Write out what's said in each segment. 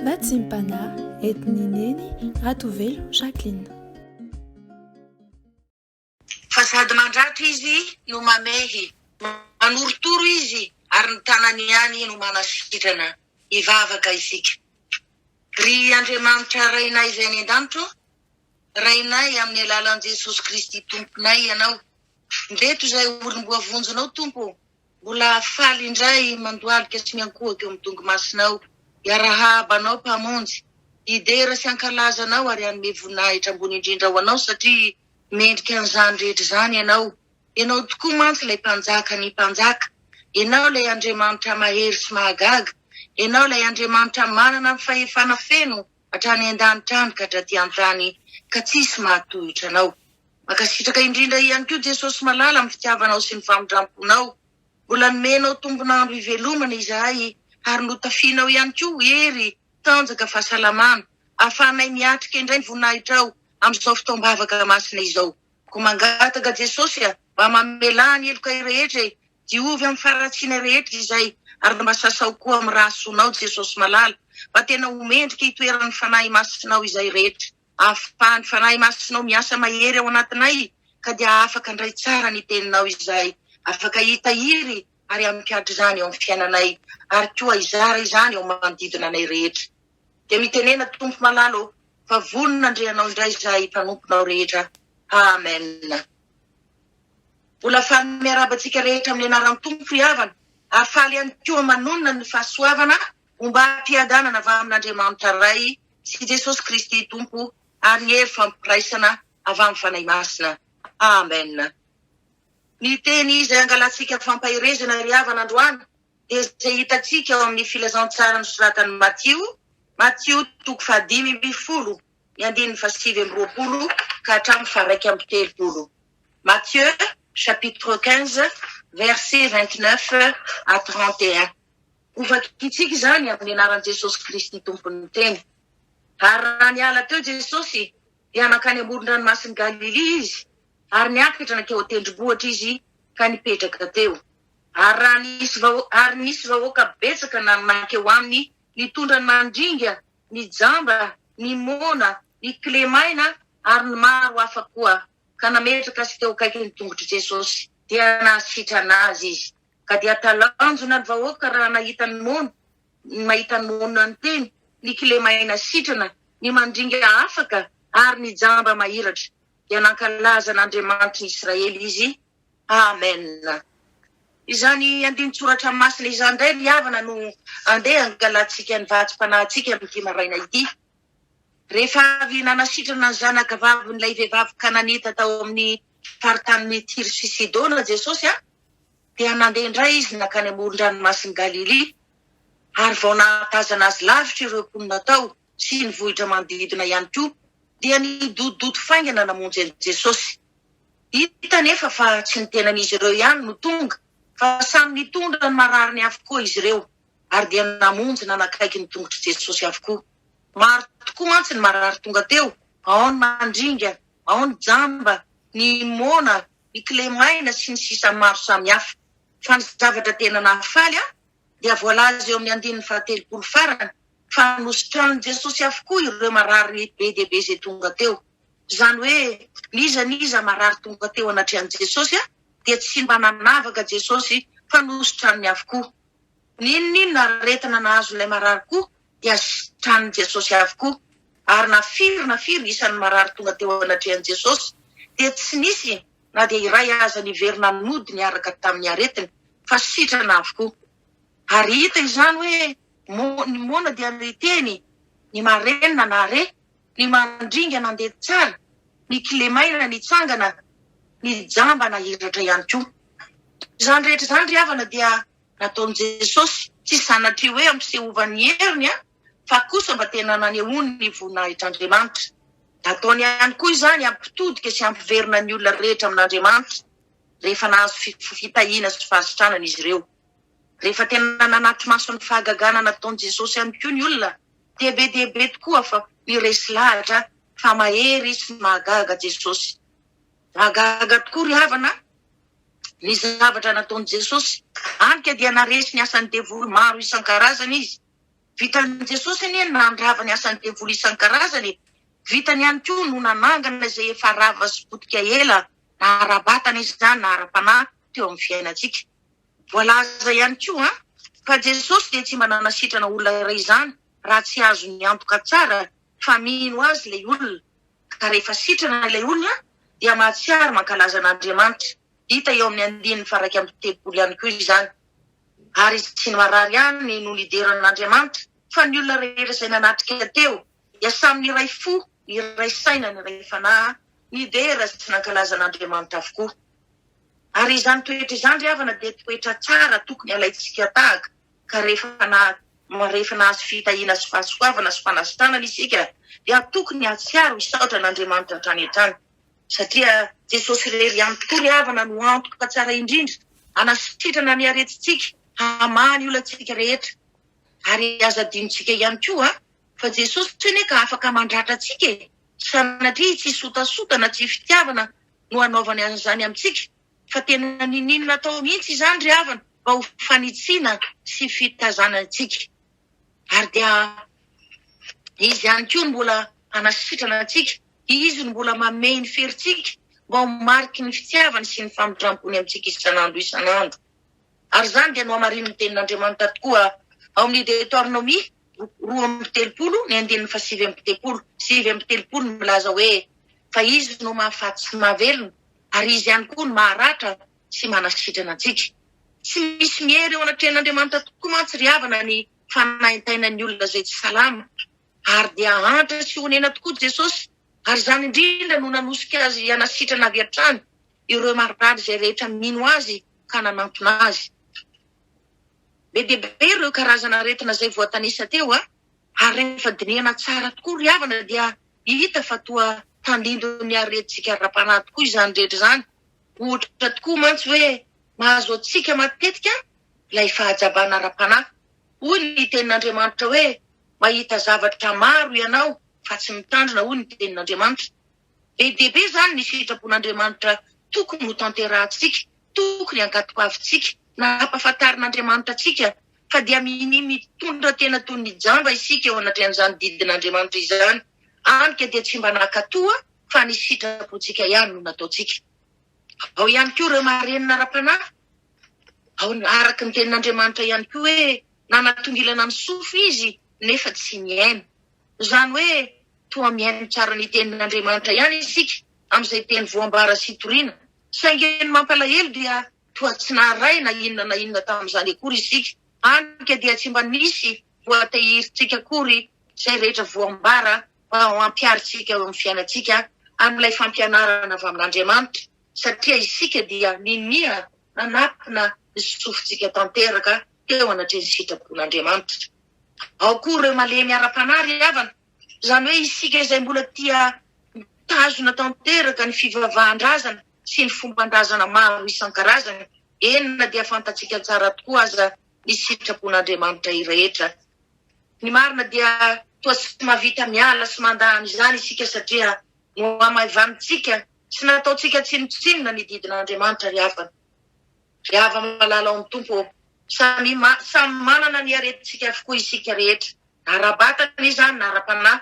Vatsim-panahy entin'i Neny Ratovelo Jacqueline. Fa sady mandratra izy no mamehy, manorotoro izy ary ny tanany ihany no manasitrana. Hivavaka isika. Ry Andriamanitra Rainay izay any an-danitra ô, Rainay amin'ny alalan'i Jesosy Kristy Tomponay Ianao. Ndreto izay olom-boavonjinao Tompo ô, mbola faly indray mandohalika sy miankohoka eo amin'ny dongomasinao, hiarahaba Anao Mpamonjy, hidera sy hankalaza Anao ary hanome voninahitra ambony indrindra ho Anao satria mendrika an'izany rehetra izany Ianao. Ianao tokoa mantsy ilay Mpanjaka ny mpanjaka, Ianao ilay Andriamanitra mahery sy mahagaga, Ianao ilay Andriamanitra manana ny fahefana feno hatrany an-danitra any ka hatraty an-tany ka tsisy mahatohitra anao. Mankasitraka indrindra ihany koa Jesosy malala amin'ny fitiavanao sy ny famindramponao. Mbola nomenao tombon'andro hivelomana izahay ary notafianao ihany koa hery, tanjaka, fahasalamana ahafahanay miatrika indray ny voninahitrao amin'izao fotoam-bavaka masina izao. Koa mangataka Jesosy a, mba mamelà ny helokay rehetra e, Diovy amin'ny faharatsiana rehetra izay ary mba sasao koa amin'ny rà soanao Jesosy malala mba tena ho mendrika hitoeran'ny Fanahy Masinao izay rehetra. Ahafahan'ny Fanahy Masinao miasa mahery ao anatinay ka dia afaka handray tsara ny teninao izahay, afaka hitahiry ary hampihatra izany eo amin'ny fiainanay ary koa hizara izany eo amin'ny manodidina anay rehetra. Dia mitenena Tompo malala ô fa vonona handre Anao indray izahay mpanomponao rehetra. Amen. Mbola faly miarahaba antsika rehetra amin'ny anaran'ny Tompo ry havana ary faly ihany koa manonona ny fahasoavana ombam-piadanana avy amin'Andriamanitra Ray sy Jesosy Kristy Tompo ary ny hery fampiraisana avy amin'ny Fanahy Masina. Amen. Ny teny izay angalantsika fampaherezana ry havana androany dia izay hitantsika ao amin'ny filazantsara nosoratan'i Matio, Matio toko fahadimy ambin'ny folo, ny andininy faha-29 ka hatramin'ny faha-31. Matthieu chapitre 15 verset 29 à 31. Hovakintsika izany amin'ny anaran'i Jesosy Kristy Tompon'ny Teny. Ary raha niala teo Jesosy, dia nankany amoron-dranomasin'i Galilia Izy, ary niakatra nankeo an-tendrombohitra Izy ka nipetraka teo. Ary raha nisy ary nisy vahoaka betsaka nankeo aminy nitondra ny mandringa, ny jamba, ny moana, ny kilemaina ary ny maro hafa koa, ka nametraka azy teo akaikin'ny tongotr'i Jesosy. Dia nahasitrana azy Izy. Ka dia talanjona ny vahoaka raha nahita ny moana, mahita ny moana niteny, ny kilemaina sitrana, ny mandringa afaka, ary ny jamba mahiratra. Dia nankalaza an'Andriamanitry ny Israely izy. Amen. Izany andinin-tsoratra masina izany indray ry havana no andeha hangalantsika ny vatsim-panahintsika amin'ity maraina ity. Rehefa avy nanasitrana ny zanaka vavin'ilay vehivavy Kananita tao amin'ny faritanin'i Tyro sy Sidona Jesosy, dia nandeha indray izy nankany amoron-dranomasin'i Galilia. Ary vao nahatazana azy lavitra ireo mponina tao sy ny vohitra manodidina ihany koa, dia nidodododo faingana namonjy an'i Jesosy. Hita anefa fa tsy ny tenan'izy ireo ihany no tonga, fa samy nitondra ny marariny avokoa izy ireo, ary dia namonjy nanakaiky ny tongotr'i Jesosy avokoa. Maro tokoa mantsy ny marary tonga teo, ao ny mandringa, ao ny jamba, ny moana, ny kilemaina sy ny sisa maro samihafa. Fa ny zavatra tena nahafaly ahy dia voalaza eo amin'ny andininy fahatelopolo farany fa nositranin'i Jesosy avokoa ireo marary be dia be izay tonga teo. Izany hoe n'iza n'iza marary tonga teo anatrehan'i Jesosy dia tsy mba nanavaka Jesosy fa nositraniny avokoa. N'inon'inona aretina nahazo ilay marary koa dia sitranin'i Jesosy avokoa. Ary na firy na firy isan'ny marary tonga teo anatrehan'i Jesosy dia tsy nisy na dia iray aza niverina nody niaraka tamin'ny aretiny fa sitrana avokoa. Ary hita izany hoe ny moana dia niteny, ny marenina nahare, ny mandringa nandeha tsara, ny kilemaina nitsangana, ny jamba nahiratra ihany koa. Izany rehetra izany ry havana dia nataon'i Jesosy, tsy sanatria hoe hampisehovany ny heriny fa kosa mba tena nanehoany ny voninahitr'Andriamanitra. Nataony ihany koa izany hampitodika sy hampiverina ny olona rehetra amin'Andriamanitra rehefa nahazo fitahiana sy fahasitranana izy ireo. Rehefa tena nanatri-maso ny fahagagana nataon'i Jesosy ihany koa ny olona dia be dia be tokoa fa niresy lahatra fa mahery sy mahagaga Jesosy. Mahagaga tokoa ry havana ny zavatra nataon'i Jesosy. Hany ka dia naresy ny asan'ny devoly maro isan-karazany izy. Vitan'i Jesosy anie ny nandrava ny asan'ny devoly isan-karazany e! Vitany ihany koa no nanangana izay efa rava sy potika ela, na ara-batana izany na ara-panahy, teo amin'ny fiainantsika. Voalaza ihany koa fa Jesosy dia tsy mba nanasitrana olona iray izany raha tsy azony antoka tsara fa mino Azy ilay olona. Ka rehefa sitrana ilay olona dia mahatsiaro mankalaza an'Andriamanitra. Hita eo amin'ny andininy faha-31 ihany koa izany. Ary tsy ny marary ihany no nidera an'Andriamanitra fa ny olona rehetra izay nanatrika teo dia samy niray fo, niray saina, niray fanahy, nidera sy nankalaza an'Andriamanitra avokoa. Ary izany toetra izany ry havana dia toetra tsara tokony halaintsika tahaka ka rehefa rehefa nahazo fitahiana sy fahasoavana sy fanasitranana isika dia tokony hahatsiaro hisaotra an'Andriamanitra hatrany hatrany satria Jesosy irery ihany tokoa ry havana no antoka tsara indrindra hanasitrana ny aretintsika, hamaha ny olantsika rehetra. Ary aza adinontsika ihany koa fa Jesosy anie ka afaka mandratra antsika e! Sanatria tsy sotasota na tsy fitiavana no hanaovany an'izany amintsika fa tena niniana natao mihitsy izany ry havana mba ho fanitsiana sy fitazana antsika. Ary dia Izy ihany koa no mbola hanasitrana antsika, Izy no mbola mamehy ny ferintsika mba ho mariky ny fitiavany sy ny famindram-pony amintsika isan'andro isan'andro. Ary izany dia nohamarinin'ny Tenin'Andriamanitra tokoa ao amin'ny Deoteronomia 32 ny andininy faha-39, 39 milaza hoe, Fa Izy no mahafaty sy mahavelona, ary Izy ihany koa no maharatra sy manasitrana antsika. Tsy misy miery eo anatrehan'Andriamanitra tokoa mantsy ry havana ny fanaintainan'ny olona izay tsy salama. Ary dia antra sy onena tokoa Jesosy, ary izany indrindra no nanosika Azy hanasitrana avy hatrany ireo marary izay rehetra mino Azy ka nanantona Azy. Be dia be ireo karazana aretina izay voatanisa teo, ary rehefa dinihana tsara tokoa ry havana dia hita fa toa tandindon'ny aretintsika ara-panahy tokoa izany rehetra izany. Ohatra tokoa mantsy hoe mahazo antsika matetika ilay fahajabana ara-panahy. Hoy ny tenin'Andriamanitra hoe mahita zavatra maro ianao fa tsy mitandrina hoy ny tenin'Andriamanitra. Be dia be izany ny sitrapon'Andriamanitra tokony ho tanterahantsika, tokony hankatoavintsika, nampahafantarin'Andriamanitra antsika fa dia minia mitondra tena toy ny jamba isika eo anatrehan'izany didin'Andriamanitra izany, hany ka dia tsy mba nankatoa fa ny sitrapontsika ihany no nataontsika. Ao ihany koa ireo marenina ara-panahy, ao araka ny tenin'Andriamanitra ihany koa hoe nanatongilana ny sofy izy nefa tsy nihaino. Izany hoe toa mihaino tsara ny tenin'Andriamanitra ihany isika amin'izay teny voambara sy toriana, saingy ny mampalahelo dia toa tsy naharay na inona na inona tamin'izany akory isika, hany ka dia tsy mba nisy voatahirintsika akory izay rehetra voambara mba ho ampiharintsika eo amin'ny fiainantsika amin'ilay fampianarana avy amin'Andriamanitra, satria isika dia ninia nanapina ny sofintsika tanteraka teo anatrehan'ny sitrapon'Andriamanitra. Ao koa ireo malemy ara-panahy ry havana, izany hoe isika izay mbola tia mitazona tanteraka ny fivavahan-drazana sy ny fomban-drazana maro isan-karazany, eny na dia fantatsika tsara tokoa aza ny sitrapon'Andriamanitra rehetra. Ny marina dia toa tsy mahavita miala sy mandà an'izany isika satria nohamaivanintsika sy nataontsika tsinontsinona ny didin'Andriamanitra ry havana. Ry hava-malala ao amin'ny Tompo ô, samy samy manana ny aretintsika avokoa isika rehetra, na ara-batana izany na ara-panahy,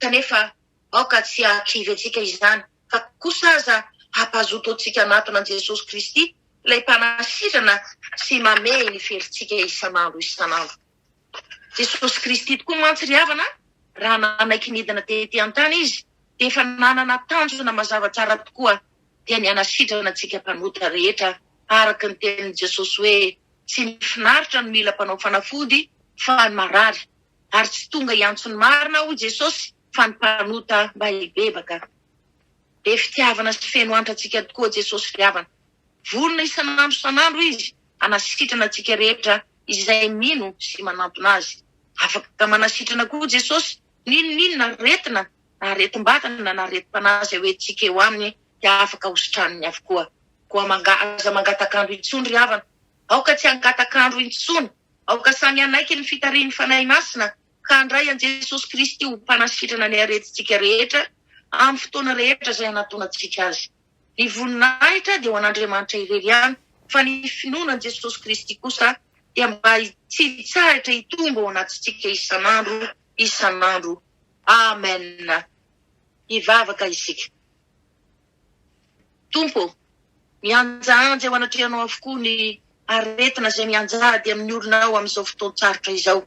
kanefa aoka tsy hahakivy antsika izany, fa kosa aza hampazoto antsika hanatona an'i Jesosy Kristy, ilay Mpanasitrana sy mamehy ny ferintsika isan'andro isan'andro. Jesosy Kristy tokoa mantsy ry havana, raha nanaiky nidina tety an-tany Izy, dia efa nanana tanjona mazava tsara tokoa, dia ny hanasitrana antsika mpanota rehetra, araka ny tenin'i Jesosy hoe, Tsy ny finaritra no mila mpanao fanafody fa ny marary, ary tsy tonga hiantso ny marina hoy Jesosy fa ny mpanota mba hibebaka. Be fitiavana sy feno antra antsika tokoa Jesosy ry havana. Vonona isan'andro isan'andro Izy hanasitrana antsika rehetra izay mino sy manantona Azy. Afaka manasitrana koa Jesosy n'inon'inona aretina na aretim-batana na aretim-panahy izay hoentintsika eo Aminy dia afaka hositraniny avokoa. Koa aza mangatak'andro intsony ry havana. Aoka tsy hangatak'andro intsony. Aoka samy hanaiky ny fitarihin'ny Fanahy Masina ka handray an'i Jesosy Kristy ho Mpanasitrana ny aretintsika rehetra amin'ny fotoana rehetra izay hanatonantsika Azy. Ny voninahitra dia ho an'Andriamanitra irery ihany, fa ny finoana an'i Jesosy Kristy kosa dia mba tsy hitsahatra hitombo ao anatintsika isan'andro isan'andro. Amen. Hivavaka isika. Tompo ô, mihanjahanja eo anatrehanao avokoa ny aretina izay mianjady amin'ny olonao amin'izao fotoan-tsarotra izao.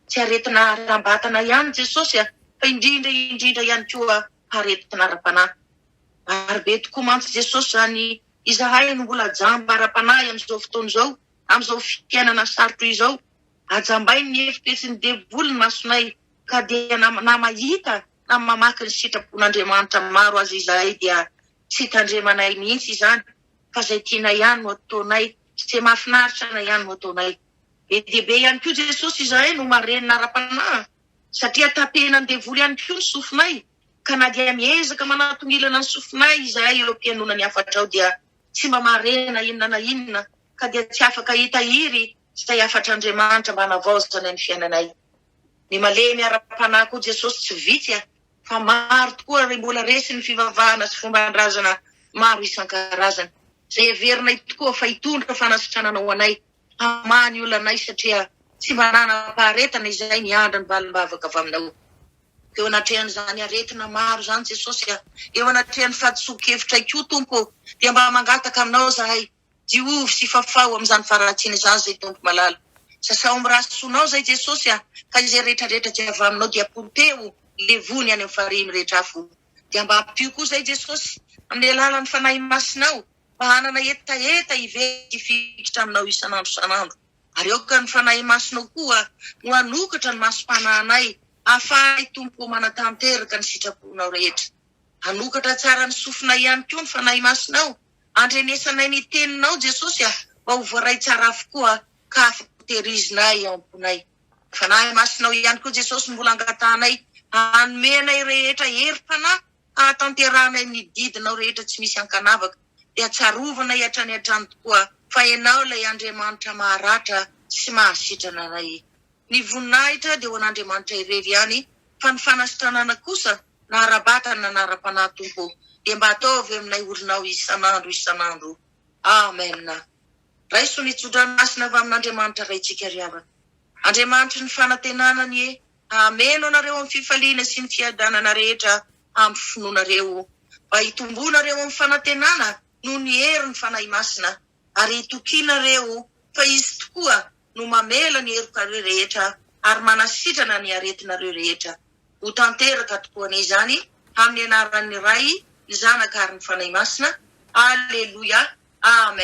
Tsy aretina ara-batana ihany Jesosy a, fa indrindra indrindra ihany koa aretina ara-panahy. Maro be tokoa mantsy Jesosy izany izahay no mbola jamba ara-panahy amin'izao fotoana izao, amin'izao fiainana sarotra izao. Ajambain'ny hevi-petsin'ny devoly ny masonay ka dia na mahita na mamaky ny sitrapon'Andriamanitra maro aza izahay dia tsy tandremanay mihitsy izany fa izay tianay ihany no ataonay, izay mahafinaritra anay ihany no ataonay. Be dia be ihany koa Jesosy izahay no marenina ara-panahy satria tapenan'ny devoly ihany koa ny sofinay ka na dia miezaka manatongilana ny sofinay izahay eo am-pihainoana ny hafatrao dia tsy mba mahare na inona na inona ka dia tsy afaka hitahiry izay hafatr'Andriamanitra mba hanavaozana ny fiainanay. Ny malemy ara-panahy koa Jesosy tsy vitsy a! Fa maro tokoa ary mbola resin'ny fivavahana sy fomban-drazana maro isan-karazany. Izay heverinay tokoa fa hitondra fanasitranana ho anay, hamaha ny olanay satria tsy mba nanam-paharetana izahay niandry ny valim-bavaka avy aminao. Eo anatrehan'izany aretina maro izany Jesosy a! Eo anatrehan'ny fahadisoan-kevitray koa Tompo ô! Dia mba mangataka aminao izahay Diovy sy fafao amin'izany faharatsiana izany izay Tompo malala. Sasao amin'ny ra soanao izay Jesosy a, ka izay rehetra rehetra tsy avy aminao dia poteho levony any amin'ny farihy mirehitra afo. Dia mba ampio koa izay Jesosy amin'ny alalan'ny Fanahy Masinao mba hanana hetaheta hiverina sy hifikitra aminao isan'andro isan'andro. Ary aoka ny Fanahy Masinao koa no hanokatra ny masom-panahinay hahafahanay Tompo manatanteraka ny sitraponao rehetra. Hanokatra tsara ny sofinay ihany koa ny Fanahy Masinao Andrenesanay ny teninao Jesosy a, mba ho voaray tsara avokoa ka afaka ho tehirizinay ao am-ponay. Fanahy Masinao ihany koa Jesosy no mbola angatahanay hanome anay rehetra herim-panahy hahatanterahanay ny didinao rehetra tsy misy ankanavaka dia tsarovanay hatrany hatrany tokoa fa Ianao ilay Andriamanitra maharatra sy mahasitrana anay. Ny voninahitra dia ho an'Andriamanitra irery ihany fa ny fanasitranana kosa na ara-batana na ara-panahy Tompo ô dia mba ataovy aminay olonao isan'andro isan'andro. Amen. Raiso ny tsodrano masina avy amin'Andriamanitra Raintsika ry havana. Andriamanitry ny fanantenana anie hameno anareo amin'ny fifaliana sy ny fiadanana rehetra amin'ny finoanareo mba hitomboanareo amin'ny fanantenana noho ny herin'ny Fanahy Masina ary hitokianareo fa Izy tokoa no mamela ny helokareo rehetra ary manasitrana ny aretinareo rehetra. Ho tanteraka tokoa anie izany amin'ny anaran'ny Ray, ny Zanaka ary ny Fanahy Masina. Aleloia. Amen.